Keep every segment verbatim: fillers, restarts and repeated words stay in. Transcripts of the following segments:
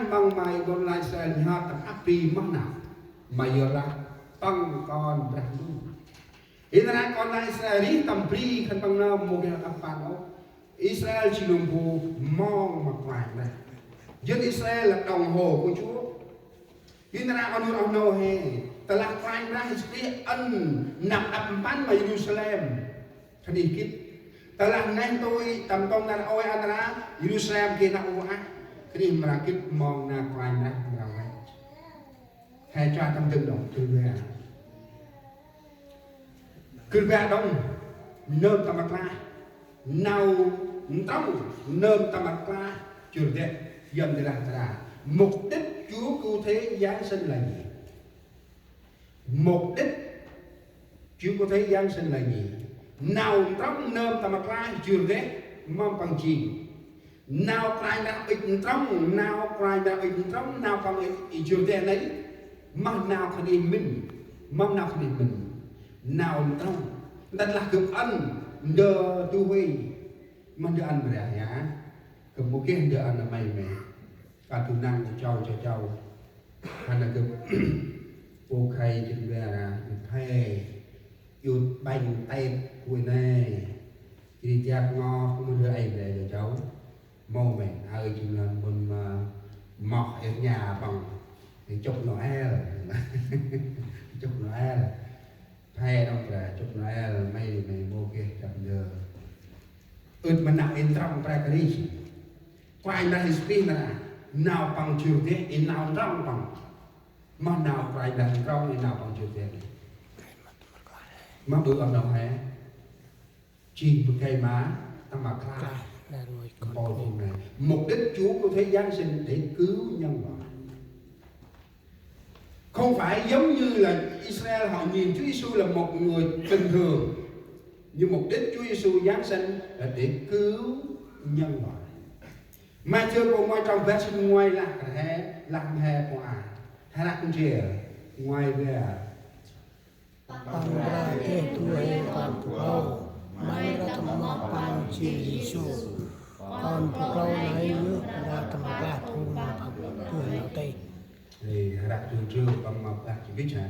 Măng ma i ƀon lan Israel nhhơt tâm ăp bri moh nau. Ma yor lah păng kon Brah Ndu. Yor nar aơ kon lan Israel rêh tâm bri khân păng nơm mâu geh nau ăp mpăn ôh. Israel jêng nơm bu mong ma Kôranh Brah. Dân Israel là đồng hồ của Chúa. Yor nar aơ oh nô oh nô he. Tơlah Kôranh Brah Yêsu Krist ăn nau ăp mpăn ma Yêrusalem. Khân ay gĭt. Tơlah neh ntu tâm ntŭng nar aơ ăn ra Yêrusalem geh nau ur ăh. Khân ay mra gĭt mong nar Kôranh Brah mra vay. He cho tâm dâng đŏng, gưl ba. Gưl ba đŏng, nơm tâm rklaih. Nau ntrŏng, nơm tâm rklaih, jŭr deh, yơn dê lah tra. Mục đích Chúa Cứu Thế Giáng Sinh là gì? Mục đích Chúa Cứu Thế Giáng Sinh là gì? Nau ntrŏng nơm tâm rklaih jŭr deh, mâm păng jêng. Nau Kôranh Brah ŭch ntrŏng, nau Kôranh Brah ŭch ntrŏng, nau păng ŭch jŭr deh nây. Mâm nau khân ay mĭn, mâm nau khân ay mĭn. Nau ntrŏng. Ntât lah gâp ăn, ndơ du huê. Mâm ndơ ăn Brah ya. Gâp mâu geh ndơ ăn may may. Kơt du năl cho châu, cho châu. Hăn gâp pô khay jêng vera, gâp khay. Yut bánh tét kuê nê. Jêh ri jăp ngô, mâm ndơ ay Brah ya châu. Mâu may, aơ jêng lah mâm, ơ, moh êr nha păng. Chúc Noel. Chúc Noel. Phe đŏng Brah, chúc Noel, may may mâu geh jăp ndơ. Ŭch ma nau ntrŏng Brah Krist. Kôranh Brah Yêsu Krist nar aơ, nau păng jŭr deh, i nau ntrŏng păng. Mâm nau Kôranh Brah ntrŏng, i nau păng jŭr deh. Mâm ƀư oh nô he. Jêng bơh gay ma tâm rklaih. Pôl phung nây. Mục đích Chúa Cứu Thế Giáng Sinh để cứu nhân loại. Không phải giống như là Israel họ nhìn Chúa Giêsu là một người bình thường. Nhưng mục đích Chúa Giêsu Giáng Sinh là để cứu nhân loại. Mathiơ pô ngoai trong verset ngoai lah he, lah he pô a. Hrăk ndrel, ngoai ver. Păng mra deh du huê Kon Bu Klô, may mra tâm moh Păng jêng Yêsu. Kon Bu Klô nây yơh mra tâm rklaih phung ma Păng bơh nau tih. Ê, hrăk du huê Păng ma rklaih jêh gĭt hă.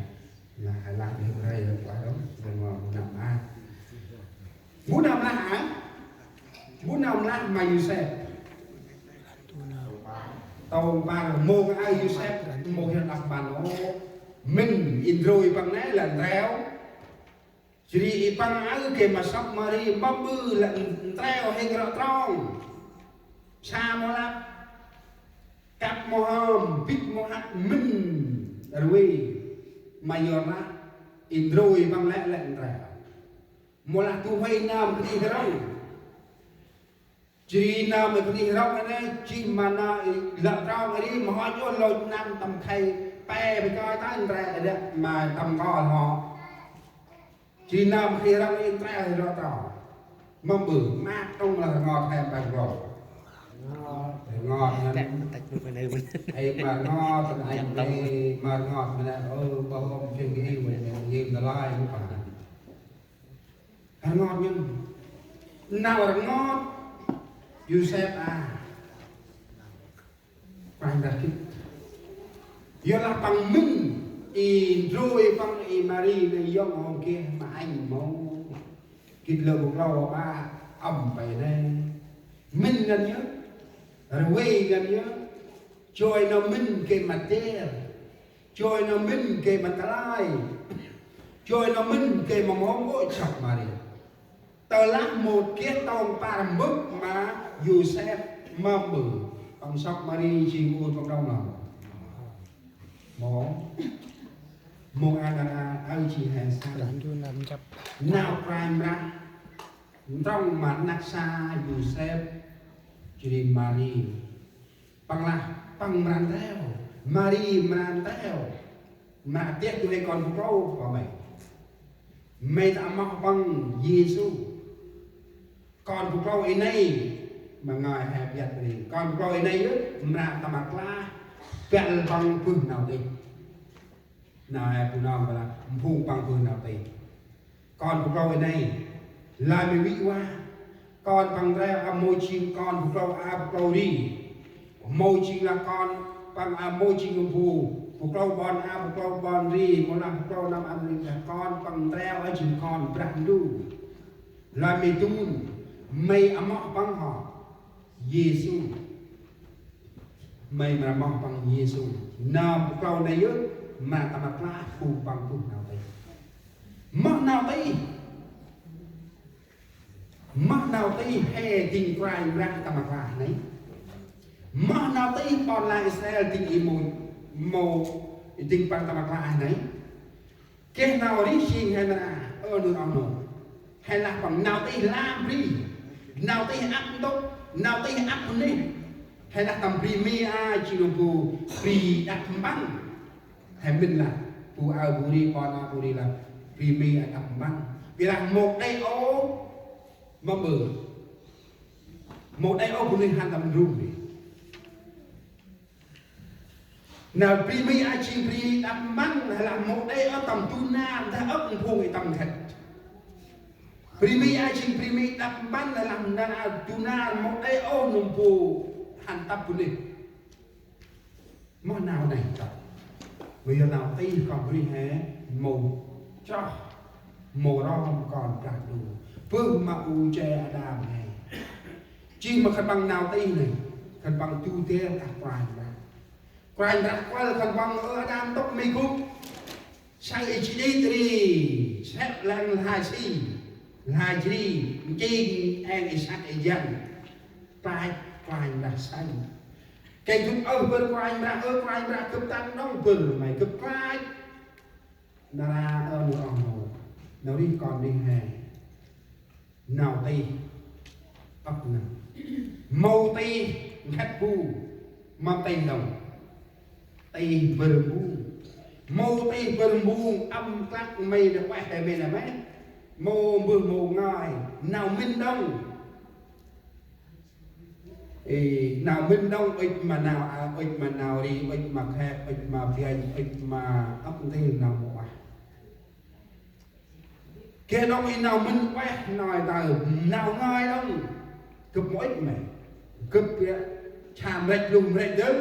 Lah, lah deh mra rklaih đŏng, đŏng ma bu nau mlah. Bu nau mlah hă? Bu nau mlah ma Yôsep. Tông păr mông aơ Yôsep mâu geh nau ăp mpăn ôh. Mĭn i ndrôi păng nây lah ntreo. Jêh ri i păng aơ geh ma sŏk Mari mâm ƀư lah ntreo hên rŏ trong. Sa mâu lah. Kăp mâu hom, bĭch mâu hăt mĭn rvê. Ma yor lah i ndrôi păng lĕ lah ntreo. Mâu lah du huê nơm khân ay rŏng. Jêh ri nơm khân ay rŏng nây, jêh ma nơm lŏ trong ri, ma hŏ jô lôch năm tâm khay, pe bơh kơi ta ndrel ri, ma tâm kol hŏ. Jêh ri nơm khân ay rŏng nây ndrel ri lŏ trong. Mâm ƀư, ma tông lah rngot he mpăn rngot. Rngot ngăn. Ê, ma rngot, anh ê, ma rngot, ma nơm, ơ, ƀơ hôm chêng ê, ma nơm, ngim nơm lai, ma nơm. Rngot ngăn. Nau rngot Yôsep a. Păng dah gĭt. Yor lah păng mĭn i ndrôi păng i Mari nây yŏng hŏng geh ma anh mâu. Gĭt lơ bu klâu ma âm pe nây. Mĭn ngăn yơh. Rvê ngăn yơh. Joi nau mĭn gay ma der. Joi nau mĭn gay ma tlai. Joi nau mĭn gay ma mông ôh sŏk Mari. Tơlah mâu geh tông păr mbơh ma Yôsep mâm ƀư. Păng sŏk Mari jêng ur păng đŏng nau. Mâu. Mâu ăn ăn ăn aơ jêng he sa. Nau Kôranh Brah. Ntrŏng ma năk sa Yôsep. Jêh ri Mari. Păng lah, păng mra ntreo, Mari mra ntreo. Mra deh du huê Kon Bu Klô, păng may. May ta moh păng Yêsu. Kon Bu Klô i nây, ma ngơi he biăt ri. Kon Bu Klô i nây yơh, mra tâm rklaih, băl păng bơh nau tih. Nau he bu nơm păng lah, phung păng bơh nau tih. Kon Bu Klô i nây, lah may vĭ va. Kon păng ntreo a mâu jêng kon bu klô a bu klô ri. Mâu jêng lah kon Păng a mâu jêng nơm bu, bu klâu ƀon a, bu klâu ƀon ri, mâu lah bu klâu năm ăn ri, kon păng ntreo a jêng kon Brah Ndu. Lah may dun, may amoh păng hŏ Yêsu. May mra moh păng Yêsu. Nơm bu klâu nây yơh, mra tâm rklaih phung păng bơh nau tih. Moh nau tih. Moh nau tih he dâng Kôranh Brah tâm rklaih nây. Moh nau tih ƀon lan Israel dâng i mâu, mâu dâng păng tâm rklaih nây. Geh nau rêh jêng he nơm, ơ nơm oh nô. He lah păng nau tih lam bri. Nau tih ăp ntŭk, nau tih ăp bunuyh. He lah tâm bri mi a jêng nơm bu bri đăp mpăn. He mĭn lah, bu aơ bu ri, ƀon a bu ri lah, bri mi a đăp mpăn. Bi lah mâu đei ôh, ma ƀư. Mâu đei ôh bunuyh hăn tâm rung ri. Nau bri mi a jêng bri đăp mpăn, he lah mâu đei ôh tâm du nar, dah âk phung i tâm khât. Bri mi a jêng bri mi đăp mpăn, he lah nau du nar mâu đei ôh nơm bu hăn tăp bunuyh. Moh nau nây tât. Mâu yơh nau tih kon bri he mâu chroh, mâu rom kon Brah Ndu. Bơh ma u che Ađam he. Jêh ma khân păng nau tih nây, khân păng du der đah Kôranh Brah. Kôranh Brah kuăl khân păng: Ơ Ađam, ntŭk may gŭ. Saơ i jê̆ đĭt ri, sĕ lăng lha si, lha jri, njêng êng i săk i jăn. Klach Kôranh Brah saơ. Gay gâp ơh bơr Kôranh Brah, ơ Kôranh Brah, gâp tăng đŏng bơr may, gâp klach. Nar aơ nơm oh nô, nau rêh kon rêh he. Nau tih âk nây. Mâu tih nkhât bu, ma tih đŏng. Tih bâr mbung. Mâu tih bâr mbung, ăm klăk may nây ueh he may nây may. Mâu mbơh mâu ngơi, nau mĭn đŏng. Ê, nau mĭn đŏng, ŭch ma nau a, ŭch ma nau ri, ŭch ma khep, ŭch ma biănh, ŭch ma âk ntil nau mâu ueh. Geh đŏng i nau mĭn ueh nau tơ, nau ngơi đŏng. Gâp mâu ŭch may. Gâp ri, sa mrêch lŭng mrêch dơl.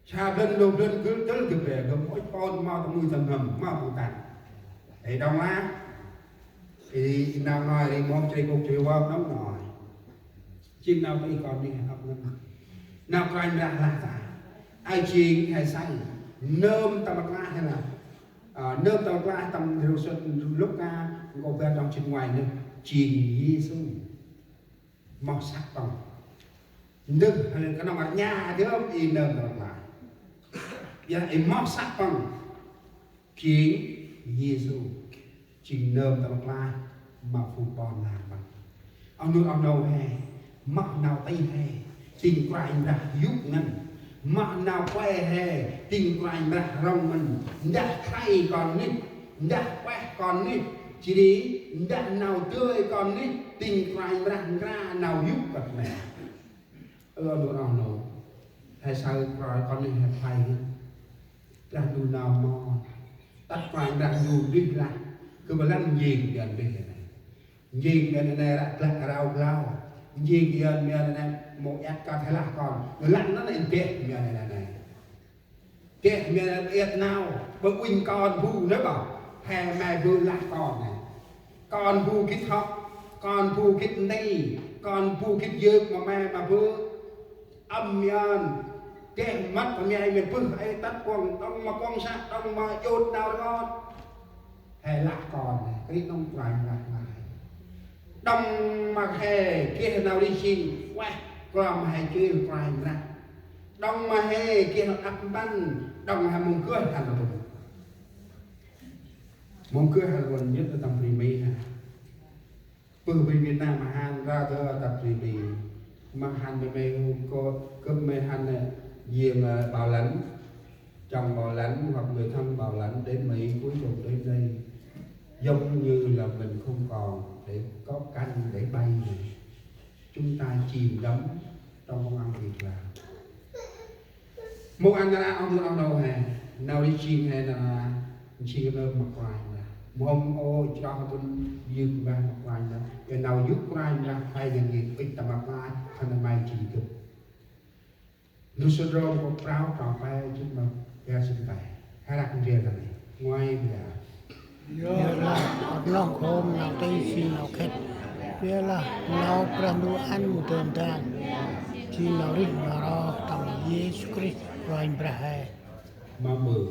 Sa blan lŭng blan gâp dơl gâp ri, gâp mâu ŭch pôn mâu tâm mui tâm n'hâm, mâu tâm tăng. Ê đŏng lah. Ê nau ngơi ri mâu chri kôk chri wơp đŏng ngơi. Jêng nau tih kon rêh he âk nây. Nau Kôranh Brah lah ta. Aơ jêng he saơ. Nơm tâm rklaih he lah. A, nơm tâm rklaih tâm rô sŭt Luka, nkô̆ bar trong jê̆t ngoai nơh. Jêng Yêsu. Moh săk păng. Nơh, he knŏng rnha dơm i nơm tâm rklaih. Yơn i moh săk păng. Jêng Yêsu, jêng nơm tâm rklaih ma phung ƀon lan păng. Ơ nơm oh nô he, moh nau tih he, dâng Kôranh Brah yô̆ ngăn. Moh nau kue he, dâng Kôranh Brah rŏng ngăn. Ndah khlay kon nuyh, ndah kueh kon nuyh, jêh ri ndah nau dơi kon nuyh, dâng Kôranh Brah nkra nau yô̆ kơt nây. Ơ nơm oh nô, he saơ Kôranh kon nuyh he khlay ngăn. Brah Ndu nau mon. Tât Kôranh Brah Ndu dih lah. Gâp lăn njêng ngăn dih he nây. Njêng ngăn he nây ră blă rau blau. Njêng ngăn he nây mâu iăt kơt he lah kon. Lăn nây deh ngăn he nây. Deh ngăn he iăt nau. Bơh uănh kon bu nây bơh. He may bơh lah kon nây. Kon bu gĭt hŏk, kon bu gĭt nti, kon bu gĭt yơk ma may ma bơ̆. Ăm yơn, geh mât ma may may bơh, ê tât kuŏng, đŏng ma kuŏng săk, đŏng ma jot nau rngot. He lah kon, kri đŏng Kôranh lah ngai. Đŏng ma he, geh nau rêh jêng, ueh, klŏm he jêng Kôranh lah. Đŏng ma he, geh ăp mpăn, đŏng he mông gơh hăn rŭng. Mông gơh hăn rŭng nhất là tâm bri mi ha. Bơh bri Việt Nam ma hăn ra dơ tâm bri mi. Ma hăn bri mi hông kơ, gâp may hăn nè, diêm, ờ, bảo lãnh. Chồng bảo lãnh hoặc người thân bảo lãnh đến Mỹ cuối cùng đến đây. Giống như là mình không còn để có căn để bay nữa. Chúng ta chìm đắm trong công ăn việc làm. Mông ăn nara ong nô he, nau ri jêng he nara, jêng nơm ma Kôranh Brah. Mông ô chroh bun yơk mbah ma Kôranh Brah. Ke nau yô̆ Kôranh Brah, khlay ngăn ngên, ŭch tâm ma Kôranh, khân may jêng gâp. Nusut Rôm kô̆ prao trong pe jê̆t ma bar jê̆t pe. Hê răk ndrel ta nây. Ngoai bar. Yor lah, rnoh khôm nau tih jêng nau khât. Yor lah, nau Brah Ndu ăn ndơm dam. Jêng nau rêh n'ho ro tâm Yêsu Krist Kôranh Brah he. Ma ƀư.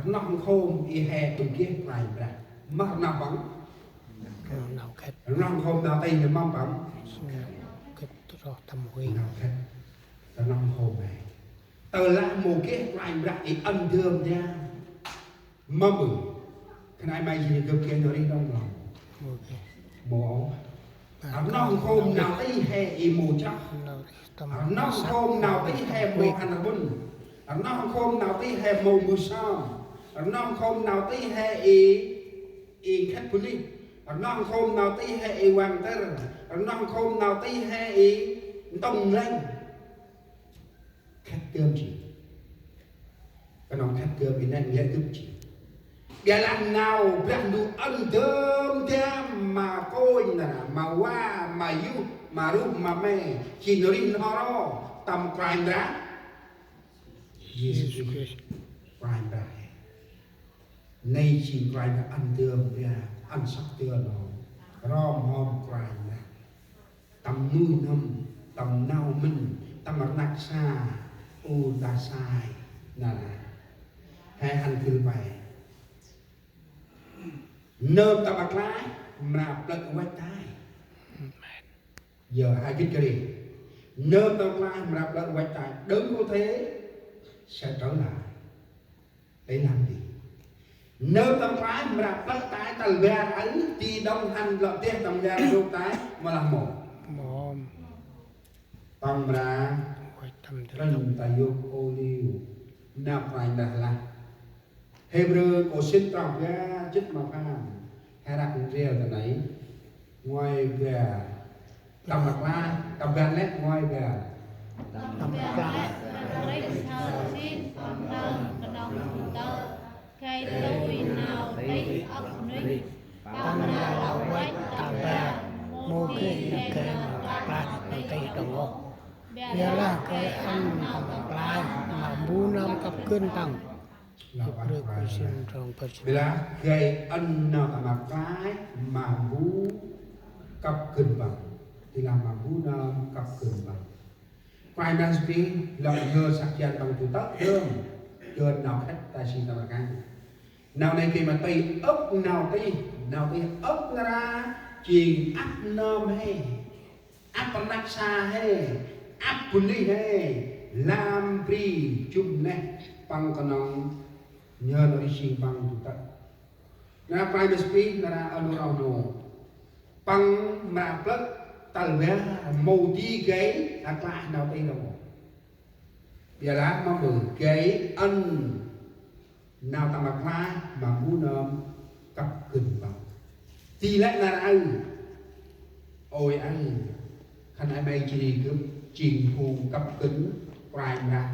Rnoh khôm i he tŭ geh Kôranh Brah. Ma rnoh păng. Nau khât. Rnoh khôm nau tih nê ma păng. Khât rnoh tâm huêng. Nau khât. Rnoh khôm he. Tơ lah mâu geh Kôranh Brah i ăn ndơm dam. Ma ƀư. Khân ay may jêng gâp geh nau rêh đŏng lŏng. Mâu geh. Mâu ôh. Rnoh khôm nau tih he i mâu chroh. Rnoh khôm nau tih he mâu ăn rbŭn. Rnoh khôm nau tih he mâu mbơh sơm. Rnoh khôm nau tih he i, i nkhât bunuyh. Rnoh khôm nau tih he i văng tĭr. Rnoh khôm nau tih he i ntŭng lĕng. Khât dơm jêng. Knŏng khât dơm i nê nglĕ dŭt jêh. Ƀiălah nau Brah Ndu ăn ndơm dam ma kônh nar aơ, ma va, ma yuh, ma ruh, ma me. Jêng nau rêh n'ho ro tâm Kôranh Brah Yêsu Krist. Kôranh Brah. Nây jêng Kôranh Brah ăn ndơm dam, ăn sŏk dơn hŏm. Rom hŏm Kôranh Brah. Tâm nuih n'hâm, tâm nau mĭn, tâm rnăk sa, u ta sai, nar aơ. He ăn gĭr pe. Nơm tâm rklaih mra plơ̆ văch tay. Yor he gĭt kơt ri. Nơm tâm rklaih mra plơ̆ văch tay. Đấng có thể sẽ trở lại. Để làm gì? Nơm tâm rklaih mra plơ̆ tay tal bar aơ, ti đŏng hăn lŏ deh tâm bar rôk tay, mâu lah mâu. Mâu. Păng mra trŭnh ta yôk ôliu. Nau Kôranh Brah lah. Hêbrơ kô̆ sĭn trong bar jê̆t ma pham. He răk ndrel ta nây. Ngoai bar. Tâm rklaih, tâm ban lĕ ngoai bar. Tâm rklaih. Rêh sa sĭn kon đŏng knŏng du tơ̆. Gay tui nau tih âk bunuyh. Păng nau lŏ văch tal bar. Mâu geh nau gay ma rklaih nau tih đŏng ôh. Ƀiălah gay ăn tâm rklaih ma mbu nơm kăp gân păng. Hêbrơ kô̆ sĭn trong bar jê̆t. Ƀiălah gay ăn nau tâm rklaih ma mbu kăp gân păng. Ƀiălah ma mbu nơm kăp gân păng. Kôranh Brah Yêsu Krist lŏ nhhơr săk jăn păng du tơ̆ dơm. Dơn nau khât ta si tâm rklaih. Nau nây gay ma tih âk nau tih, nau tih âk nar aơ jêng ăp nơm he. Ăp rnăk sa he, ăp bunuyh he, lam bri jŭm neh păng knŏng nhhơr nau ri jêng păng du tơ̆. Nar aơ Kôranh Brah Yêsu Krist nar aơ ơ nô rau nô. Păng mra plơ̆ tal bar mâu di gay rklaih nau tih đŏng. Ƀiălah ma mbu gay ăn nau tâm rklaih ma mbu nơm kăp gân păng. Di lĕ nar aơ. Ôi aơ. Khân ay may jêh ri gâp jêng phung kăp gân Kôranh Brah.